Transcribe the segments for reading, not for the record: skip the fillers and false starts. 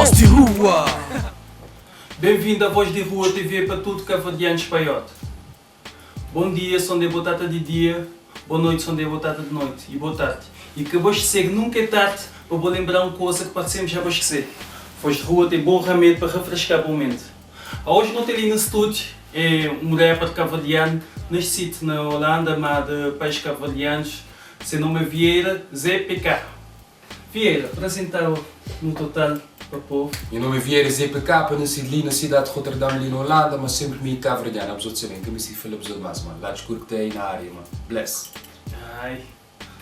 Voz di Rua! Bem-vindo a Voz di Rua TV pa tudo cabo-verdianos paiote. Bom dia, son de botata di dia, boa noite, son de botata de noite e boa tarde. E que bo esquecer que nunca é tarde pa bo lembrar um coisa que parecemos já bo esquecer. Voz di Rua tem bom remédio pa refrescar bo mente. Aos no tem ali no estúdio é um rapper cabo-verdiano nascido na Holanda, mas de pais cabo-verdianos. Seu nome é Vieira ZPK. Vieira, apresenta no total pa povo. Nha nome é Vieira ZPK, nascido li na cidade de Rotterdam, li na Holanda, mas sempre mi é cabo-verdiano, absot sabem, ka misti fala absot mas, man. Lado escuro que tem aí na área, man. Bless. Ai.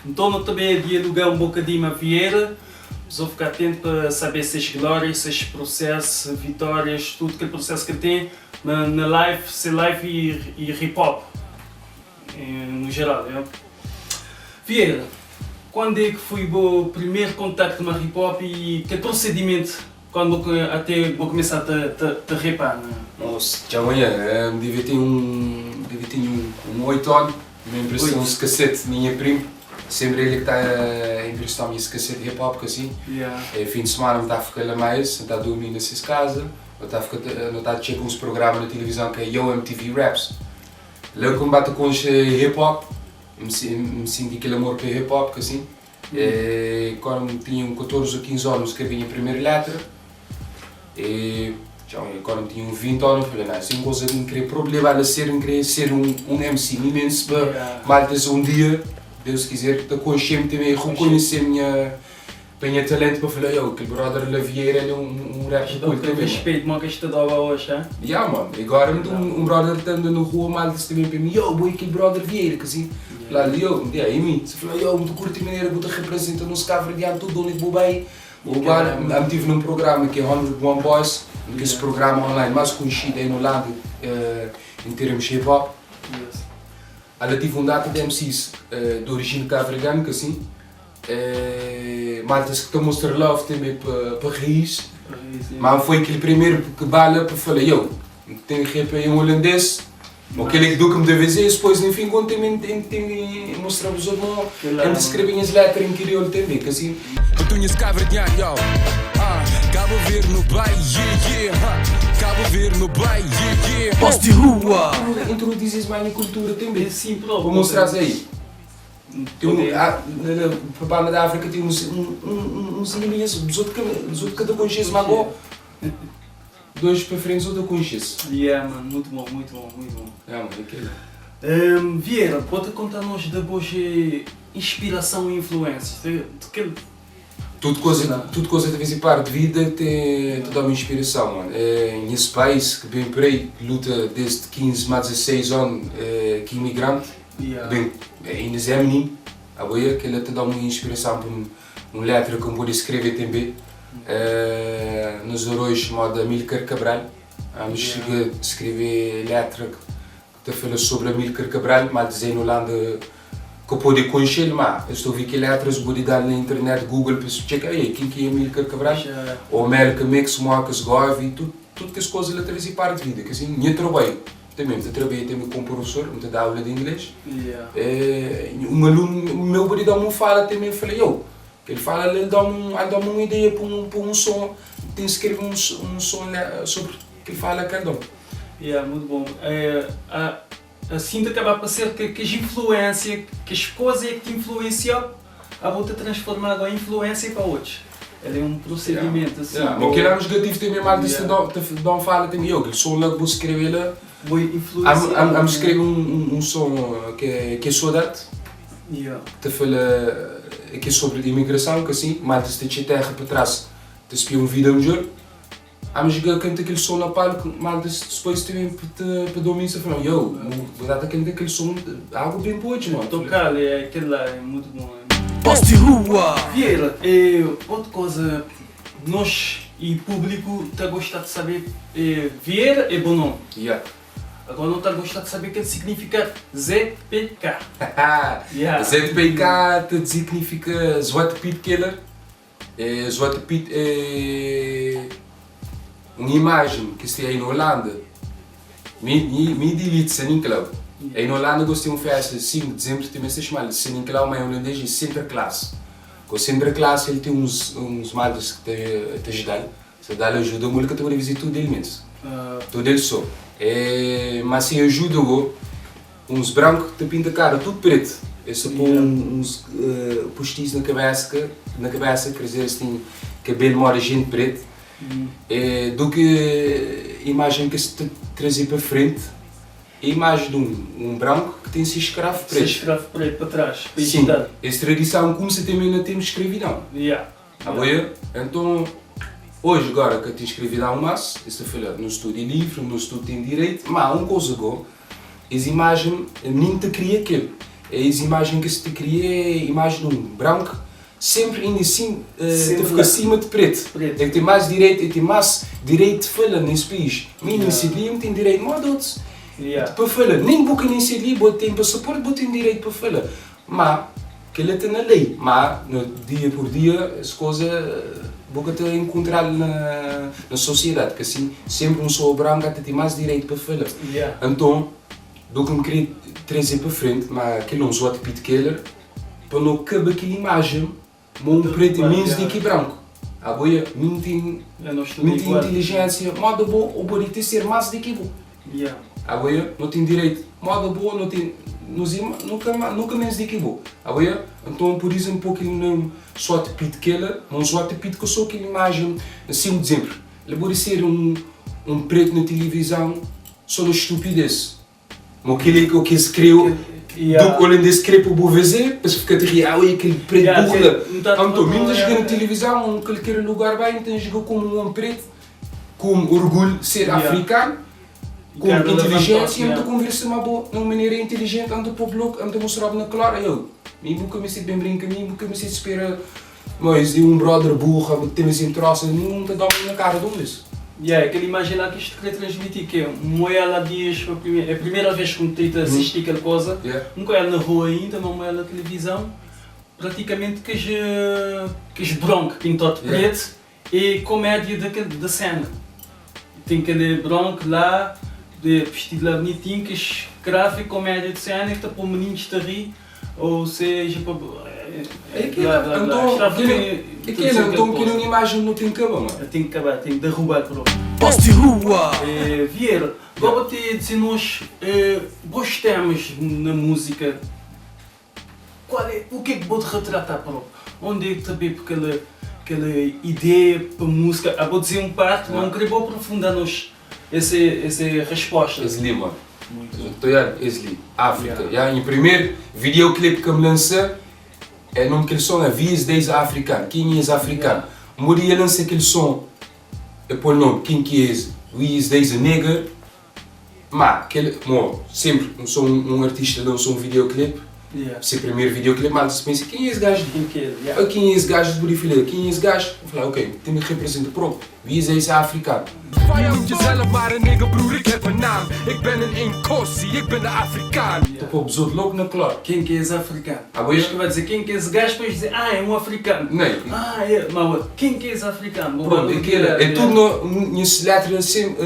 Então no também é dialogar um bocadinho ma Vieira, vou ficar atento para saber ses glórias, ses processos, vitórias, tudo aquele processo que tem na life, se life e hip hop no geral. É? Vieira, quando é que foi o primeiro contacto com hip hop e que procedimento quando até vou começar a te rapar? Né? Nossa, já amanhã, devia ter um 8 anos, me emprestou uns cassete minha primo, sempre ele que está a emprestar-me esse cassete hip hop, que assim, é, fim de semana me está a ficar lá mais, está a dormir nessa casa, não está a ficar, não está a checar uns programas na televisão que é Yo MTV Raps. Logo que me bate com hip hop, me senti aquele amor pelo hip hop, que assim, e, quando tinha 14 ou 15 anos escrevi a minha primeira letra, e já, quando tinha 20 anos, falei, não, assim coisa que não queria problema a ser, não queria ser um MC imenso, para maltas um dia, Deus quiser, te conhecer também, reconhecer minha talento para falar, yo, aquele brother La Vieira, ele é um rapper cool também. Respeito, mano, que isto dava hoje, hein? Yeah, mano. Agora um brother está andando na rua, maltas também para mim, yo, boy, aquele brother Vieira, que assim, lá ali, yo, yeah, e mim, você falou, yo, muito curto maneira, que representa nosso cabo-verdiano, tudo onde vou bem. O bar, eu estive num programa que é 101 Boys, que é esse programa online mais conhecido aí no Holanda em termos de hip hop. Ela tive um data de MCs de origem cabo-verdiana, assim, maltas que estão a mostrar love também para raiz. Mas foi aquele primeiro que bala para falar, eu, tem rap aí um holandês, aquele que do que me deve dizer, depois no fim, quando tem tem mostrar os outros, eu escrevi as letras em crioulo também, que assim. Antunes Cabo-Verdiano, yo. Ah, Cabo Verde no baile, yeah. Cabo Verde no baile, yeah. Voz de Rua! Introduzes mais na cultura também. É sim, próprio. Vou mostrar aí. Tem um, na banda da África tem uns uns inimigos, os outros cada conhece, mas agora dois para frente, os outros conhece. Yeah, mano, muito bom, muito bom, muito bom. Yeah, mano, aquilo. Vieira, pode contar-nos da boa inspiração e influências? De que Tudo coisa de vez em parte de vida te dá uma inspiração, mano. É, nesse país que bem por aí, que luta desde 15 mais 16 anos, é, que imigrante, bem, ainda é menino, a boia, que ele te dá uma inspiração para um letra que eu pode escrever também. É, nos heróis chamado Amílcar Cabral, vamos a escrever letra que te fala sobre Amílcar Cabral, mas dizer no Holanda que eu pode conhecer, mas eu estou a ver que letras vou dar na internet, Google, para checar aí, quem que é Amílcar Cabral, ou Malcolm X, Marcus Garvey, tudo que as coisas lá trazem parte de vida, que assim, minha trabalho, também, eu trabalhei também como professor, me dá aula de inglês, é, um aluno meu pode dar uma fala também, eu falei, eu, que ele fala, ele dá uma ideia para um som, tem que escrever um som sobre o que ele fala cada um. Yeah, muito bom. É, assim de acabar por ser que as influência, que as coisas é que te influenciam, a volta transformar a influência para outros. Ele é um procedimento assim. Yeah. Mas que era negativo também, mal disse, não fala também, eu, que som lá que vou escrever lá, Vou influenciar. Am escrever um som que é saudade, te fala que é sobre imigração, que assim, malta se deixa terra para trás, te espia uma vida melhor. Am chegar a cantar aquele som na palco, malta depois também para dormir e falar, yo, vou dar aquele som, algo bem forte, mano. Tocar é aquele lá, é muito bom. Voz de Rua! Vieira, é, outra coisa, nós e público está a gostar de saber, é, Vieira é bom nome. Agora não está a gostar de saber o que significa ZPK. ZPK te significa Zwarte Piet Killer. É, Zwarte Piet é uma imagem que está aí na Holanda. Mi delete Sint Niklaas. Aí na Holanda gostei de uma festa 5 de dezembro, também se chama Sint Niklaas, mas em holandês é Sinterklaas. Com Sinterklaas ele tem uns maltas que te ajudam. Se dal ajuda mul ka ta pode faze tudu el mes. Tudu el so. E ma se ajuda go uns branku ta pinta kara tudu pretu. Es ta po uns postis na kabesa na kabesa ker dizer es ten kabelu moda jenti pretu. E du ki imajen ki es ta traze pa frenti é imajen di un branku ki ten se skravu pretu. Se skravu pretu pa tras pa Sim, ijita-l. Es tradison kumsa tanbe na tenpu di skravidon. Ya. Abo é? Enton, oji gora ka ten skravidon mas, es ta fala, nos tudu é livri, nos tudu ten direitu, ma un koza go, es imajen nin ta kria kel, es imajen ki es ta kria é imajen di un branku Sempri inda sin ta fika sima di pretu. El ten mas direitu, el ten mas direitu di fala nes país. Mi nen si li, N ten direitu modi otus pa fala. Nen bo ki nen si li, bo ten pasaporti, bo ten direitu pa fala. Ma kila ta na lei. Ma na dia pur dia es koza bo ka ta enkontral na sosiedadi. Ka si sempri un soa branka ta ten mas direitu pa fala. Anton, do ki N kre traze pa frenti, ma kila un soa tipiti keler. Pa no kaba kel imajen ma un pretu é menos di ki branku. Abo é, mi N ten, mi N ten intelijensia, moda bo, o bo di te ser mas di ki bo. Abo é, no ten direitu, moda bo, no ten, nos é nunka nunka menos di ki bo. Abo é, nton pur isu N po kel nome Swat Pit kela, ma un Swat Pit ka so kel imajen, asin, dizemplu, el pode ser un un pretu na tilivizon so na stupidez. Mo kel-li ki es kre Du olandês kre pa bu veze pa es fika ta ri Ah oi kel pretu burro la Anton mi N ta juga na tilivizon o kalker lugar bai N ta juga komu un omi pretu ku orgulhu ser afrikanu ku intelijensia N ta konversa ma bo na un manera intelijenti N ta po-bu loku N ta mostra-bu na klaru Eu mi bu ka meste ben brinka mi bu ka meste spera Ma es di un brother burra bu tene sin trosa ninhun ta doma na cara dun bes. Yeah, kel imajen la ki isto kre transmiti ke N oiá la dias pa é primera vez ku N ta asisti kel koza, N ka oiá na rua ainda ma N oiá na tilivizon, pratikamenti kes kes bronk pintot preto é komédia da kel da sena. Ten kel bronk la de vestido la bonitinho kes kravu é komédia de sena ki ta po mininus ta ri. Ou seja, pa É kela, anton é kela, anton kel un imajen nu ten kaba mano. Ten ki kaba, ten ki derruba propi. Voz di rua. Vieira, goba te dize nos bos temas na música, qual é, o que é que bo te retrata propi? Onde é que ta bebe kel kel ideia pa música? Abo dize um parte, mas N kre bo aprofunda nos Esse esse resposta. Es li mano. Muito. Es li. África. Yeah. Nha primeiro videoclip que me lança é nome aquele som é Vias 10 Africano. Quem é africano? Yeah. Um dia lança aquele som é pôr nome quem que é Vias 10 Nigga. Mas aquele, bom, sempre um som um artista lança um videoclip. Yeah. Seu primeiro videoclip, mas você pensa quem é esse gajo? Quem que é? Yeah. Quem é esse gajo de Filha? Quem é esse gajo? Eu falei, ok, tem que representar próprio. Wie is ese afrikaan? Vijand jezelf maar een nigga broer, ik heb een naam. Ik ben een Inkosi, ik ben de Afrikaan. Ta pô bzot logo na klor. Quem que é esse africano? Ah, bom, Depois que vai dizer quem que é esse gajo, depois dizer, ah, é um africano. Não. Ah, é, mas quem que é esse africano? Bom, Pronto, é aquilo, é tudo no, minhas letras sempre,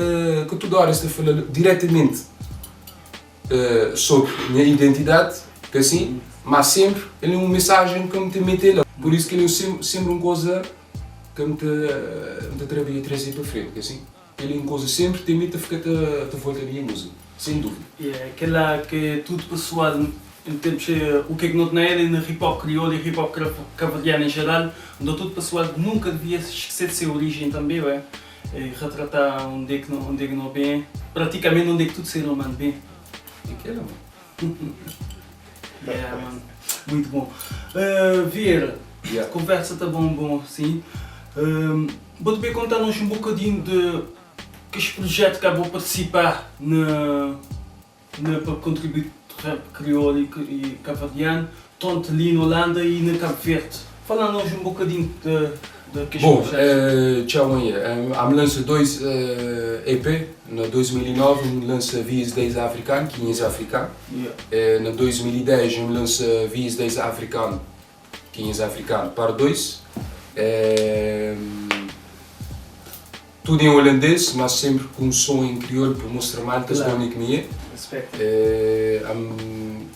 que toda hora está falando diretamente sobre minha identidade, que assim, mas sempre ele é uma mensagem que me te mete lá. Por isso que ele é sempre, sempre uma coisa que me te, me te atrevi a trazer para frente, que assim, ele é uma coisa sempre te mete a ficar te, te volta a minha música, sem dúvida. E é aquela que tudo pessoal, em termos de o que é que não tem ele no hip hop crioulo e hip hop cabo-verdiano em geral, onde tudo pessoal nunca devia esquecer de sua origem também, é? E retratar onde é que não, onde é que não vem, praticamente onde é que tudo ser humano vem. E que é, mano? Yeah, mano. Muito bom. Vieira, Yeah. conversa tá bom, bom, sim. Vou-te bem contar-nos um bocadinho de que este projeto que acabou participar na, na, para contribuir rap crioulo e cabo-verdiano, tanto ali na Holanda e na Cabo Verde. Fala-nos um bocadinho de que este Bom, projeto. tchau aí. A me lança dois EP, na 2009 me lança Vias 10 Africano, 15 Africano. Yeah. Na 2010 me lança Vias 10 Africano, 15 Africano, par 2. Tudo em holandês, mas sempre com um som em crioulo para mostrar mais que Claro. as que me é. Respeito.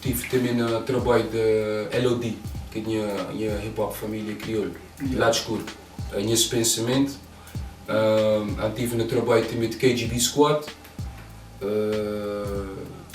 Tive também no trabalho de LOD, que é a minha hip hop família crioulo, de Yeah. lado escuro. Esse pensamento. An tive na trabalho também de KGB Squad.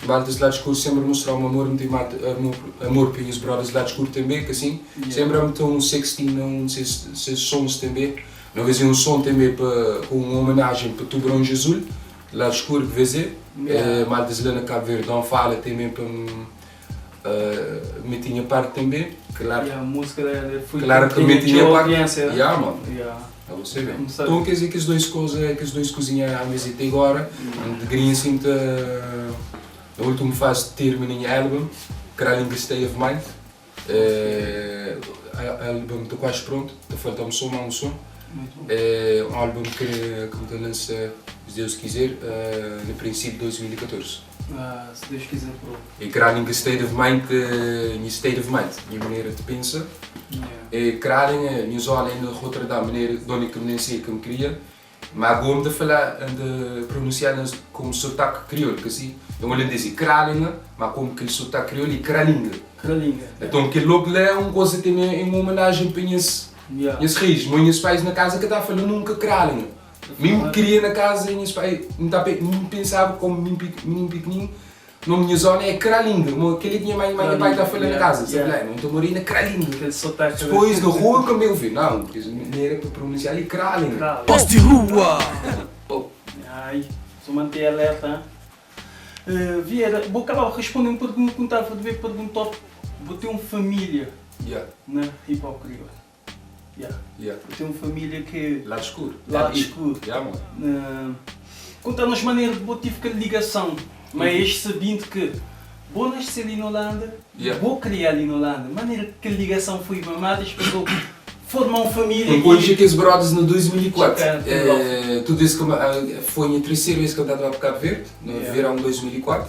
Maltas de lado escuro sempre mostrou-me amor, me tem amor, amor pelos brothers de lado escuro também, que assim, sempre me um 16 um seis, seis sons também. Uma vez um som também pa, com uma homenagem para Tubarão Jesus, lado escuro que vez é. Yeah. Maltas lá na Cabo Verde não fala também para me me tinha parte também, claro. Yeah, a música foi claro que me tinha parte. Yeah, mano. Yeah. A você bem. Então quer dizer que as duas coisas, que as duas cozinhas à mesa até agora, de green assim a última fase de terminar álbum, Kralingen State of Mind. O álbum está quase pronto, está faltando um som, mais um som. É um álbum que me lança, se Deus quiser, no princípio de 2014. Ah, se Deus quiser, pronto. E Kralingen State of Mind, minha state of mind, minha maneira de pensar. E Kralingen, minha zona em Rotterdam, maneira de onde que me nasci, que me queria. Mas agora de falar, de pronunciar como sotaque crioulo, que assim, eu holandês é Kralingen, mas como aquele sotaque crioulo é Kralingen. Kralingen. Então aquele logo lá é uma coisa também em uma homenagem para minhas, minhas raízes. Meus pais na casa que estava falando nunca Kralingen. Mesmo queria na casa, minhas pais, não pensava como menino pequenino, na minha zona é Kralingen, aquele que minha mãe e meu pai está falando na casa, sabe lá, não estou morando na Kralingen. Depois da rua como eu vi, não, porque não era para pronunciar ali Kralingen. Voz de rua! Ai, só manter alerta. Vieira, vou acabar respondendo um pergunta que estava a ver perguntou, vou ter uma família na hip hop crioulo. Yeah. Vou ter uma família que. Lado escuro. Lado escuro. Yeah, mano. Conta-nos maneira de boa tive que ligação, mas sabendo que vou nascer ali na Holanda, vou criar ali na Holanda, maneira que a ligação foi mamada, depois formar uma família. Eu conheci aqueles brothers no 2004. Tudo isso que foi a terceira vez que eu estava para Cabo Verde, no verão de 2004.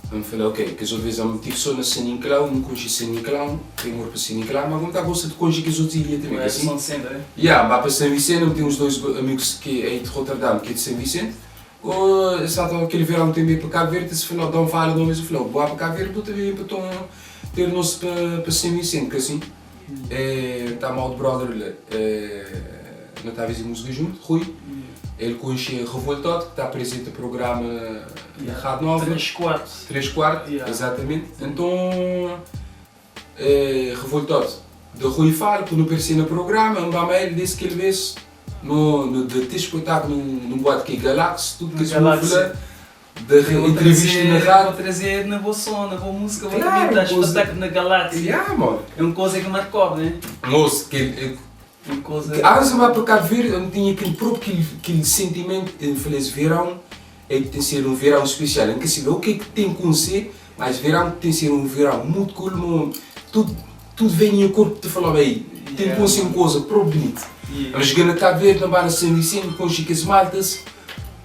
Eu me falei, ok, que as outras vezes eu me tive só na São Nicolau, não conheci São Nicolau, tenho amor para São Nicolau, mas agora gosto de conhecer que as outras ilhas também. É, São Vicente, é? Yeah, vai para São Vicente, eu tenho uns dois amigos que é de Rotterdam, que é de São Vicente. Ou, sabe, aquele verão também para Cabo Verde, se falou, dá um fala, não mesmo falou, boa para Cabo Verde, tu também para ter nosso para São Vicente, que assim, está mal de brother lá, não estava a fazer música junto, Rui. Ele conhece Revoltado, que está presente no programa na Rádio Nova. 3 quartos. 3 quartos, exatamente. Então, Revoltado, de Rui fala, quando apareci no programa, um ele disse que ele vê no, de ter espetáculo num boate que é Galaxy, tudo que se move lá, de entrevista na rádio. Vou trazer na boa som, na boa música, vou também dar espetáculo na Galaxy. Yeah, mano. É uma coisa que marcou, né? Moço, que antes de para Cabo Verde, eu não tinha aquele próprio aquele sentimento, eu falei, esse verão é que tem que ser um verão especial. Eu não sei o que é que tem que ser, mas verão tem que ser um verão muito cool, tudo vem no corpo te falar bem, tem que ser uma coisa próprio bonita. Eu cheguei na Cabo Verde, na Barra São Vicente, com as maltas,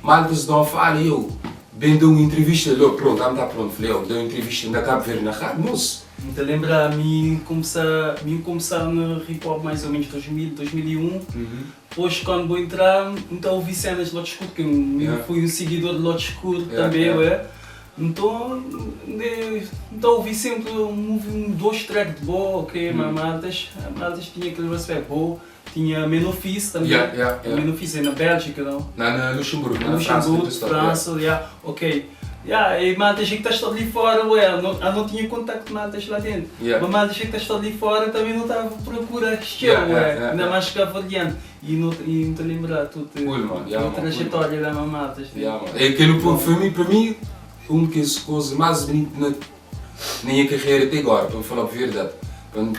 maltas dão fala e eu, bem deu uma entrevista, logo pronto, está pronto, falei, eu dei uma entrevista na Cabo Verde na rádio, moço. Me lembra a mim começar no hip hop mais ou menos 2000, 2001. Depois quando vou entrar, então ouvi cenas de Lado Escuro, que eu fui um seguidor de Lado Escuro também, eu. Então, então ouvi sempre um dois tracks de boa, ok, mas maltas tinha aquele respeito bom. Tinha Menofis também. Menofis é na Bélgica, não? Na Luxemburgo, na Luxemburgo, França, ok. Yeah, e malta que está ali fora, ué, não, eu não tinha contacto com maltas lá dentro. Mas malta que está ali fora também não estava a procurar ué, ainda mais que avaliando. E não te lembrar tudo, a trajetória da maltas. É aquele ponto, para mim, uma das coisas mais bonitas na minha carreira até agora, para falar a verdade. Quando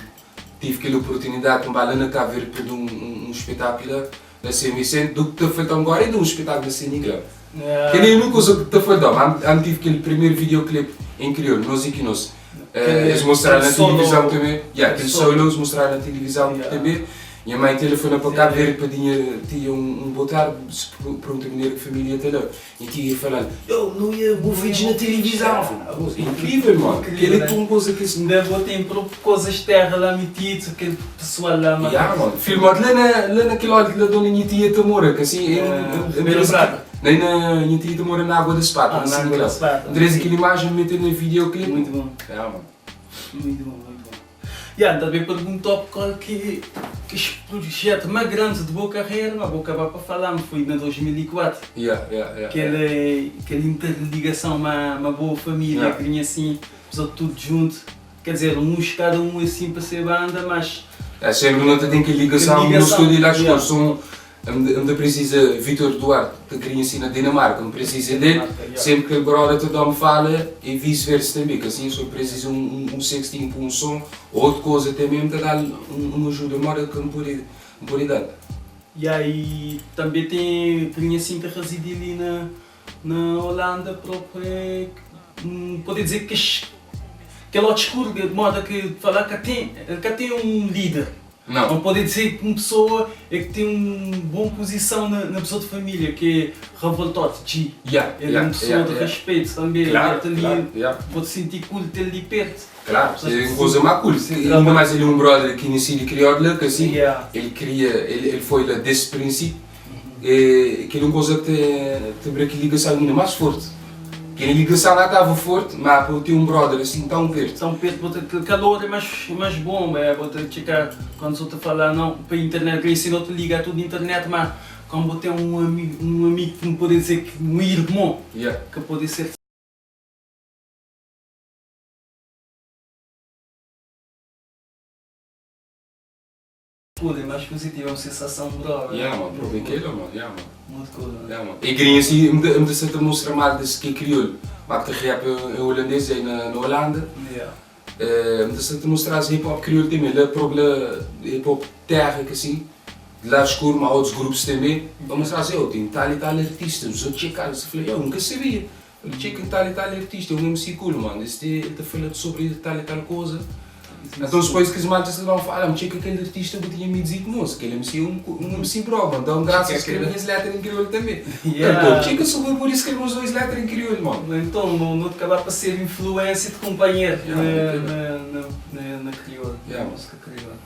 tive aquela oportunidade de lá na Cabo Verde para um espetáculo na São Vicente, do que te faltou agora é de um espetáculo na São Nicolau. Que nem a única coisa que te faltou, eu tive aquele primeiro videoclipe em crioulo, nós e que nós. Eles mostraram na televisão também, aquele solo eles mostraram na televisão também. Minha mãe telefona para Cabo Verde para tinha um boa tarde, se pergunta a família até lá. E tinha falando, eu não ia vou vídeos na televisão. Incrível, mano. Aquele é uma coisa que... Ainda vou ter coisas de terra lá metido, aquele pessoal lá, mano. Yeah, mano. Filmado lá naquele lado da dona minha tia Tamora, que assim... Nem na minha tia Tamora na Água da Espada. Ah, na Água da Espada. Traz aquela imagem, meter no videoclipe. Muito bom. Yeah, mano. Muito bom, muito bom. Ya, N ta ben pergunta-b kal ki é kes projetu más grandi di bo karrera, ma bo kaba pa fala-m foi na 2004. Ya, ya, ya. Kel kel interligason ma ma bo família ki tinha assim, pessoal tudu djuntu. Quer dizer, uns cada um assim pa se banda, mas. É, sempre no ta ten kel ligason, nos tudu di la sô N ta precisa Vitor Duarte ta kria ensina Dinamarca, N precisa del, sempre kel brother ta dam fala e vice versa tambe, ke assim so precisa um sextinho pa um som ou outro coisa tambe N ta dal um ajuda moda ke N pode N pode dal. Ya e tambe tem kria assim ta residi li na na Holanda prope N pode dizer ke kel otu escuro moda ke fala ka tem ka tem um lider. Não. Não pode dizer que uma pessoa é que tem uma boa posição na, na pessoa de família, que é revoltote, G. Yeah, Ele é yeah, uma pessoa yeah, de yeah. respeito também. Claro, ele claro, ali, yeah. Vou-te sentir cool ter ali perto. Claro, é uma coisa mais cool. Ainda mais ele é um brother que inicia de crioulo, que assim, ele cria, ele foi lá desse princípio, é, que é uma coisa que tem, tem que ligação ainda mais forte. Que a ligação lá estava forte, mas para ter um brother assim tão perto. Tão perto, bota aquele calor é mais bom, é, bota checar quando só te falar não, para a internet, que assim não te liga tudo na internet, mas quando tem um amigo que me pode dizer que um irmão, que pode ser cool, é mais positivo, é uma sensação brava. Yeah, mano, prova aquilo, mano, yeah, mano. Muito cool, mano. Yeah, mano. E queria assim, me me te mostrar mais desse que é crioulo. Mas que rap em holandês aí na Holanda. Me te mostrar hip hop crioulo também, lá própria hip hop terra que assim, de lá escuro, mas outros grupos também. Para mostrar assim, eu tenho tal e tal artista, os outros checaram, eu falei, eu nunca sabia. Eu checo tal e tal artista, eu mesmo MC cool, mano. Este, ele está falando sobre tal e tal coisa. Então depois que os maltas vão falar, me checa aquele artista que eu tinha me dizido moço, que ele MC um MC bro, mano. Então graças a escrever as letras em crioulo também. Então, checa sobre por isso escrever uns dois letras em crioulo, mano. Então, não te acabar para ser influência de companheiro na crioula, na música crioula.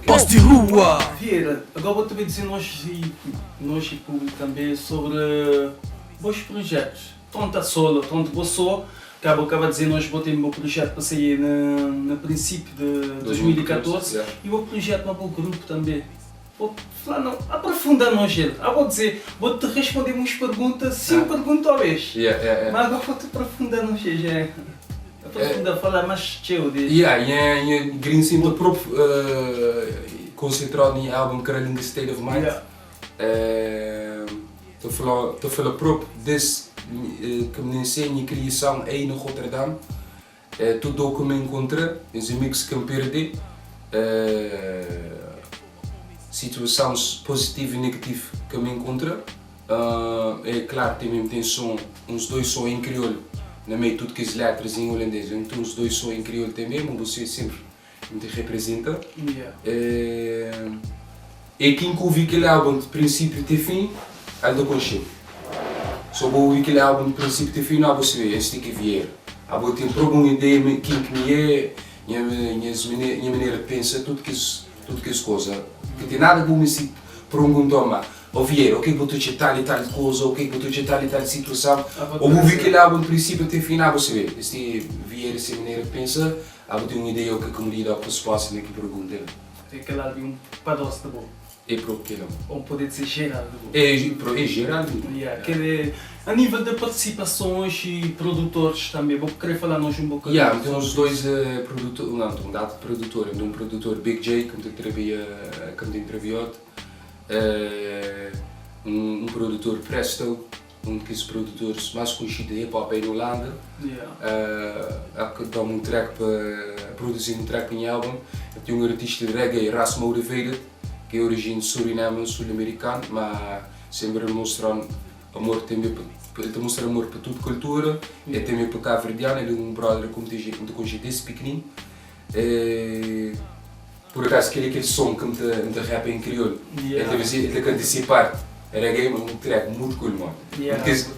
Voz de rua. Vieira, agora vou também dizer nós e público também sobre bons projetos. Tanto a solo, tanto você, acaba, acaba de dizer nós botei o meu projeto para sair no princípio de 2014 e o meu projeto para o grupo também. Vou falar, não, aprofundar nós ele. Ah, vou dizer, vou te responder umas perguntas, 5 perguntas talvez. Mas agora vou te aprofundar nós já. Aprofundar, falar mais cheio de. Yeah, Green sempre próprio concentrado em álbum Kralinga State of Mind. Te falar próprio desse que me ensina a criação aí no Rotterdam, tudo o que me encontrei, os amigos que me perdi, situações positivas e negativas que me encontrei. É claro, também tem som, uns dois sons em crioulo, na meio tudo que as letras em holandês, então uns dois sons em crioulo também, mas você sempre me representa. E quem ouvi aquele álbum de princípio até fim, ele conheceu. Só vou ouvir aquele álbum de princípio até fim, não vou saber, este que vier. Ah, vou ter alguma ideia de quem que me é, minha maneira de pensar, tudo que isso coisa. Que tem nada bom assim, por um toma. Ou vier, o que é que vou ter tal e tal coisa, o que é que vou ter tal e tal situação. Ou vou ouvir aquele álbum de princípio até fim, não vou saber. Este vier, essa maneira de pensar, ah, vou ter uma ideia o que a comunidade para o espaço que pergunta. Tem aquele álbum padoce de bom. É para o que não. Ou pode ser geral de bom. É geral de bom. Yeah, aquele, a nível de participações e produtores também, vou querer falar nós um bocadinho. Yeah, tem uns dois produtores, não, tem um dado de produtor, tem um produtor Big J, que me entreviou, um produtor Presto, um dos produtores mais conhecidos de hip hop aí na Holanda. Que dá um track para produzir um track em álbum. Tem um artista de reggae, Ras Motivated, que é origem de Suriname, sul-americano, mas sempre mostrando amor também, ele mostra amor para toda cultura, e também para Cabo Verdeano, ele é um brother que me conhece desde pequenino. Por acaso, aquele som que me rap em crioulo, ele canta essa parte, reggae, um track muito cool, mano.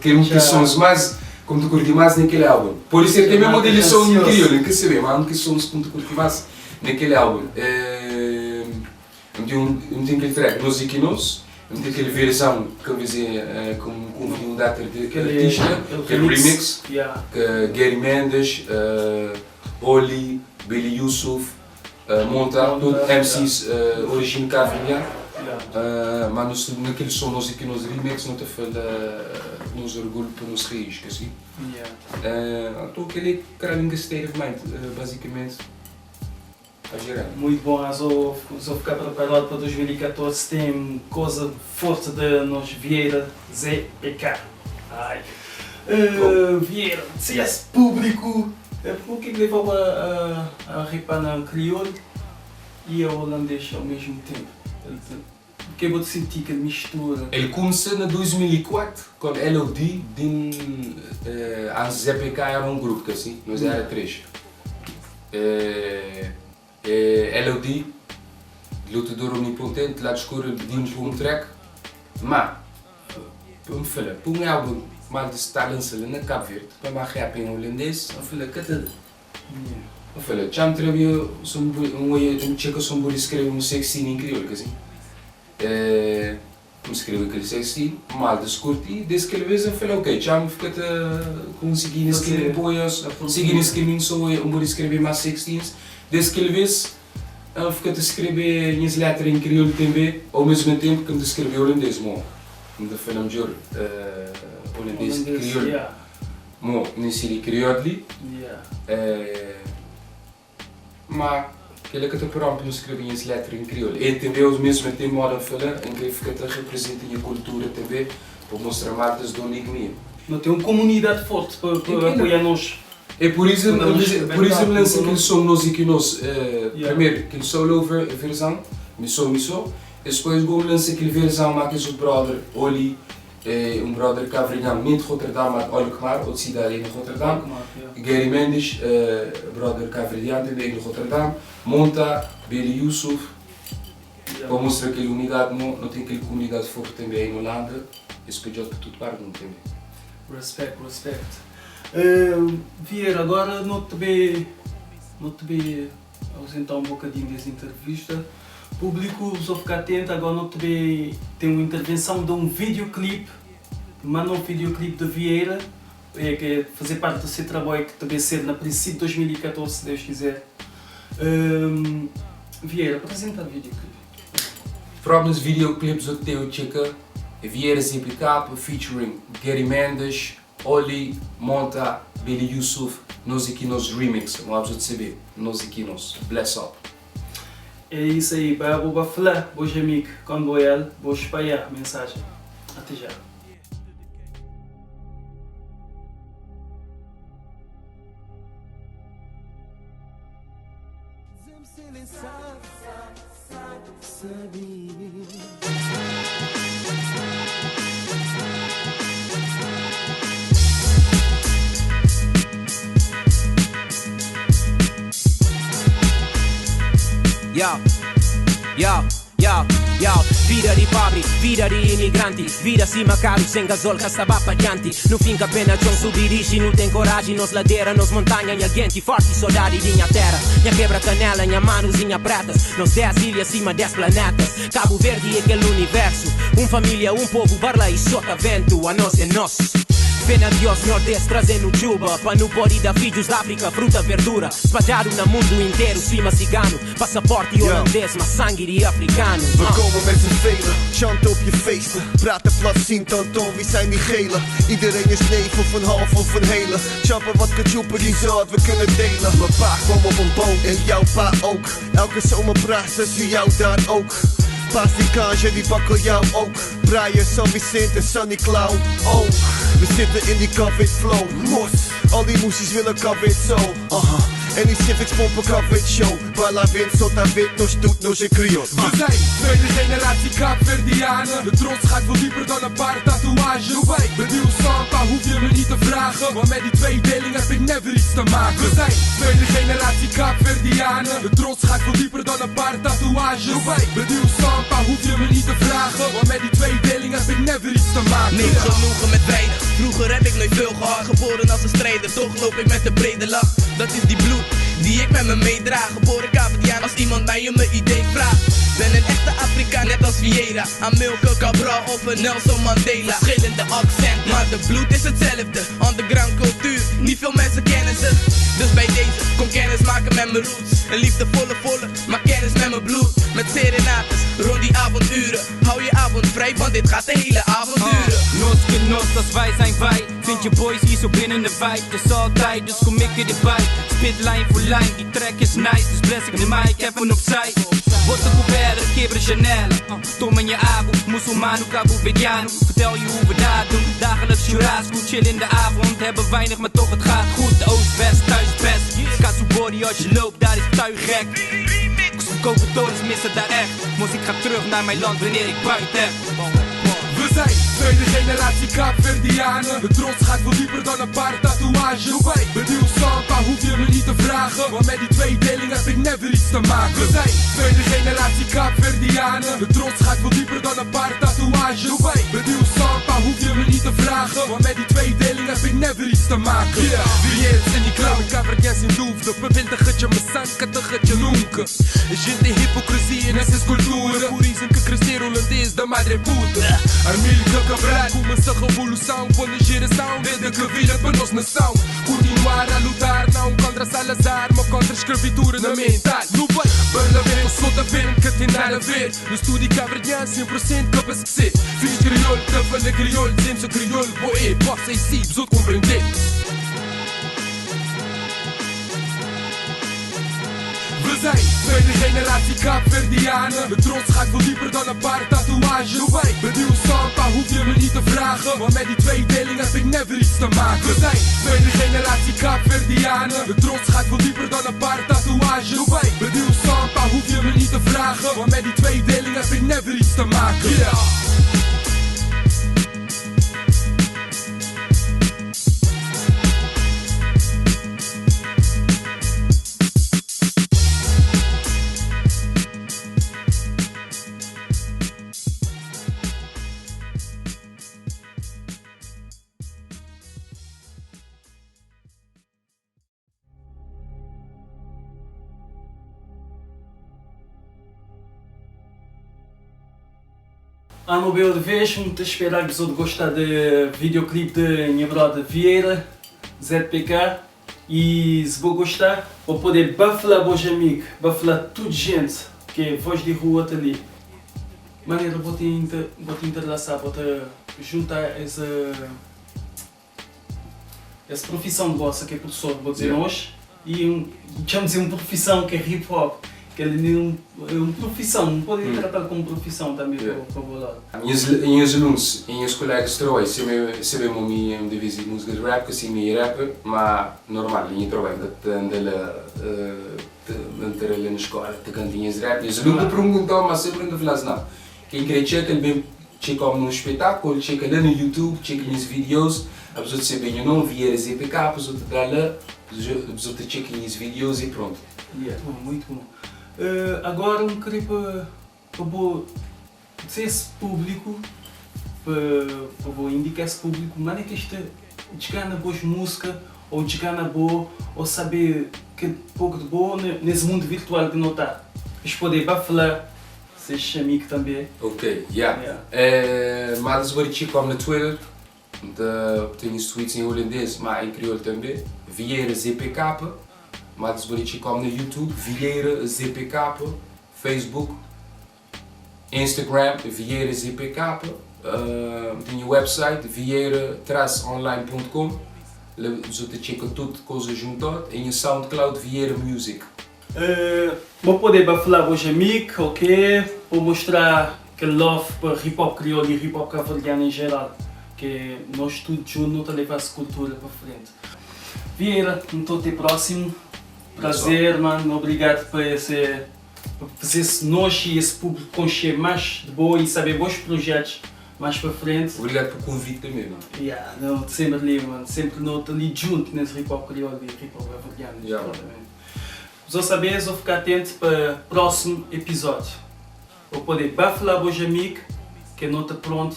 Que é um dos sons mais, como tu curti mais naquele álbum. Por isso ele também modelo som em crioulo, não quer saber, mas um dos sons que tu curti mais naquele álbum. Eu tenho aquele track, Nos e Quinos, eu tenho aquele versão que eu fazia com um data de artista, aquele remix, que Gary Mendes, Oli, Billy Yusuf, Monta tudu MCs origin kaverdian ma nos na kel som nos ki nos remix no ta fala nos orgulho pa nos raiz ka si anto keli kra state of mind basicamente a geral. Muito bom, azo zo ficar preparado para 2014 tem coisa forte de nos Vieira ZPK. Ai. Vieira, se esse público, o que levou a ripar na crioulo e a holandês ao mesmo tempo? O que eu senti que mistura? El começou em 2004 com LOD, din, a ZPK era um grupo, que assim, nós era três. LOD, lutador onipotente, lá escuro, pedimos um track, mas, para me falar, para um álbum mais de estar lançado na Cabo Verde, para uma rap em holandês, eu falei, que tudo. Eu falei, já me trabalhou, um checa som por escrever um sexy em crioulo, que assim. Me escrevi aquele sexy, mal discuti, desde que vez eu falei, ok, já me fica conseguindo escrever poias, seguindo escrevendo só, eu vou escrever mais sextins, desde que vez eu fico a escrever minhas letras em crioulo também, ao mesmo tempo que me escrevi holandês, mo. Me da falando melhor holandês que crioulo. Mo, nem seria crioulo ali. Mas aquele que te pronto não escrevi minhas letras em crioulo. E também ao mesmo tempo modo de falar, em que fica a representar a cultura também, para mostrar marcas de onde é. Não tem uma comunidade forte para apoiar nós. É por isso, por isso me lança aquele som nós e que nós, primeiro, aquele solo versão, missou, missou, e depois vou lançar aquele versão, mas que o brother Oli, um brother cavrinhão, nem de Rotterdam, mas Alkmaar, outra cidade em Rotterdam, Gary Mendes, brother cavrinhão também em Rotterdam, Monta, Billy Yusuf, para mostrar aquela unidade, não tem aquela comunidade forte também em Holanda, esse pedido para tudo para não também. Respect, respect. Vieira, agora não te vê ausentar um bocadinho dessa entrevista. Público, só ficar atento, agora não te vê, tem uma intervenção de um videoclipe, manda um videoclipe de Vieira, que é fazer parte do seu trabalho que também ser na princípio de 2014, se Deus quiser. Vieira, apresenta o videoclipe. Próximos videoclipes do teu Chica, Vieira ZPK, featuring Gary Mendes, Oli, Monta, Billy Yusuf, nós aqui nos remix, não há de saber, nós aqui nos, bless up. É isso aí, vai falar, bons amigos, quando ele, vou espalhar a mensagem. Até já. Yo, yo, yo, yo. Vida di pobre, vida di imigranti, vida cima caro, sem gasol, castaba pa diante. No finca pena, John subirixi, não tem coragem, nos ladeira, nos montanha, nha gente, forte saudade de minha terra. Nha quebra canela, nha manos e nha pretas, nos 10 ilhas acima 10 planetas. Cabo Verde é aquele universo, um família, um povo, barla e sota vento, a nós é nosso. Pena Dios, Nordeste trazendo chuva. Pa no pode dar filhos da África, fruta, verdura. Espalhado no mundo inteiro, cima cigano. Passaporte holandês, mas sangue de africano. We komen met z'n velen, chanten op je feesten. Praten plat, zien tonton, wie zijn die gele? Iedereen is neef of een half of een hele. Chappen wat ketchup die zout we kunnen delen. Mijn pa kwam op een boot en jouw pa ook. Elke zomer praat ze, zie jou daar ook. Paas die kanje, die bakkeljauw ook. Brian, San Vicente, Sunny Clown ook. We zitten in die COVID flow, mos. Al die moesies willen COVID zo. En die civics pompen COVID show. Bala wint, sota wit, nos doet, nos en kriol. We zijn tweede generatie Kaapverdianen. De trots gaat veel dieper dan een paar tatoeages. Bediel Santa, hoef je me niet te vragen. Want met die tweedeling heb ik never iets te maken. We zijn tweede generatie Kaapverdianen. De trots gaat veel dieper dan een paar tatoeages. Bediel Santa, hoef je me niet te vragen. Want met die tweedeling heb ik never iets te maken. Neem genoegen met weinig. Vroeger heb ik nooit veel gehad, geboren als een strijder, toch loop ik met een brede lach. Dat is die bloed die ik met me meedraag. Geboren Kaapverdiaan als iemand mij om mijn idee vraagt. Ben een echte Afrikaan, net als Vieira. Amilcar Cabral of een Nelson Mandela. Verschillende accenten, maar de bloed is hetzelfde. Underground cultuur, niet veel mensen kennen ze. Dus bij deze, kom kennis maken met mijn roots. Een liefdevolle volle, maar kennis met mijn bloed. Met serenates, rond die avonduren. Hou je avond vrij, want dit gaat de hele avond duren. Nos que nos, als wij zijn wij. Vind je boys hier zo binnen de wijk. Dus altijd, dus kom ik erbij. Spit lijn voor lijn, die track is nice. Dus bless ik de mic even opzij. Bota com pedra, quebra janela. Toma je agu, muçulmano, cabo-verdiano. Vertel je hoe we dat doen. Dagelijks churrasco, chill in de avond. Hebben weinig, maar toch het gaat goed. Oost, west, thuis, best. Katsubori als je loopt, daar is tuig gek. Goedkope torens missen daar echt. Mos, ik ga terug naar mijn land wanneer ik buiten heb. We zijn tweede generatie Kaapverdianen. De trots gaat veel dieper dan een paar tatoeages. Bediel Santa, hoef je me niet te vragen. Want met die tweedeling heb ik never iets te maken. We zijn tweede generatie Kaapverdianen. De trots gaat veel dieper dan een paar tatoeages. Bediel Santa, hoef je me niet te vragen. Want met die tweedeling heb ik never iets te maken. Yeah, wie is in die clown, Kaapverdiaan sem dúvida. Paventa maçã, nunca. Gente hipocrisia nessas culturas. Por isso que crescer holandês da madre puta. Amílcar Cabral começa a revolução com a geração desde que vira para nossa nação. Continuar a lutar não contra Salazar, mas contra a escravitura na mental. No bem, parlamento sou da ver que tem nada a ver. No estúdio cabrediano 100% capaz de ser. Fiz crioulo, te fala crioulo, dizemos crioulo, boé, possa e si, vos compreender. We zijn tweede generatie Kaapverdianen. De trots gaat veel dieper dan een paar tatoeages. Bediel Santa, hoef je me niet te vragen. Want met die tweedeling heb ik never iets te maken. We zijn tweede generatie Kaapverdianen. De trots gaat veel dieper dan een paar tatoeages. Bediel Santa, hoef je me niet te vragen. Want met die tweedeling heb ik never iets te maken. Yeah. Ano bem de vez, muito esperar que vos gostar de videoclipe de minha brother Vieira, ZPK. E se vou gostar, vou poder bafalar bons amigos, bafalar tudo gente, que é voz de rua tá ali. Maneira, vou te, inter, vou te entrelaçar, vou te juntar essa profissão de vossa que é professor, vou dizer hoje, e um, chamo dizer uma profissão que é hip hop, que ele é uma profissão, não pode tratar como profissão também para o lado. Minhas alunos e meus colegas de trabalho sempre me de vez música de rap, que assim me rapper, mas normal, minha trabalho, que anda lá, manter lá na escola, te cantinhas de rap, e os alunos perguntam, mas sempre não falam não. Quem quer checa, ele bem checa num espetáculo, checa lá no YouTube, checa nos vídeos, a pessoa te sabe o nome, Vieira ZPK, a pessoa te dá lá, a pessoa te checa nos vídeos e pronto. Yeah, bom, muito bom. Agora eu queria para dizer esse público, para vou indicar esse público, mas é que este chegar na boa música, ou chegar na boa, ou saber que pouco de boa nesse mundo virtual que não está. Eles podem bafalar, seus amigos também. Ok, yeah. Maar dat is wat ik na Twitter. Tenho tweets em holandês, mas em crioulo também. Vieira ZPK. Maar dat is wat ik no YouTube, Vieira ZPK, Facebook, Instagram, Vieira ZPK. Tenho website, vieira-online.com. Você checa tudo, coisa junto. E SoundCloud, Vieira Music. Vou poder falar com os amigos, ok? Vou mostrar que love para hip hop crioulo e hip hop cabo-verdiano em geral. Que nós todos juntos não levar essa cultura para frente. Vieira, então até próximo. Prazer, mano. Obrigado por esse, por fazer esse nós e esse público conhecer mais de boa e saber bons projetos mais para frente. Obrigado pelo convite também, mano. Yeah, não, sempre ali, mano. Sempre não ali junto nesse hip hop crioulo e hip hop cabo-verdiano. Yeah, mano. Vou saber, vou ficar atento para o próximo episódio. Vou poder bafalar bons amigos que não está pronto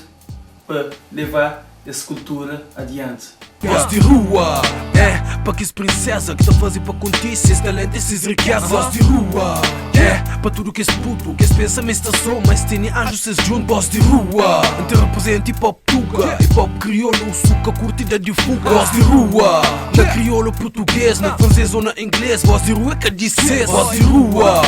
para levar es kultura adianti. Voz di rua, é pa kes princesa ki ta faze pa kontise Ses talento é ses rikeza. Voz di rua, é pa tudu kes putu Kes pensa ma es sta so, ma es tene anju ses djuntu. Voz di rua, N ta representa hip hop tuga, hip hop kriolu, suka kurtida di fuga. Voz di rua, na kriolu, purtuguês, na fransês ou na inglês. Voz di rua é ka di ses. Voz di rua.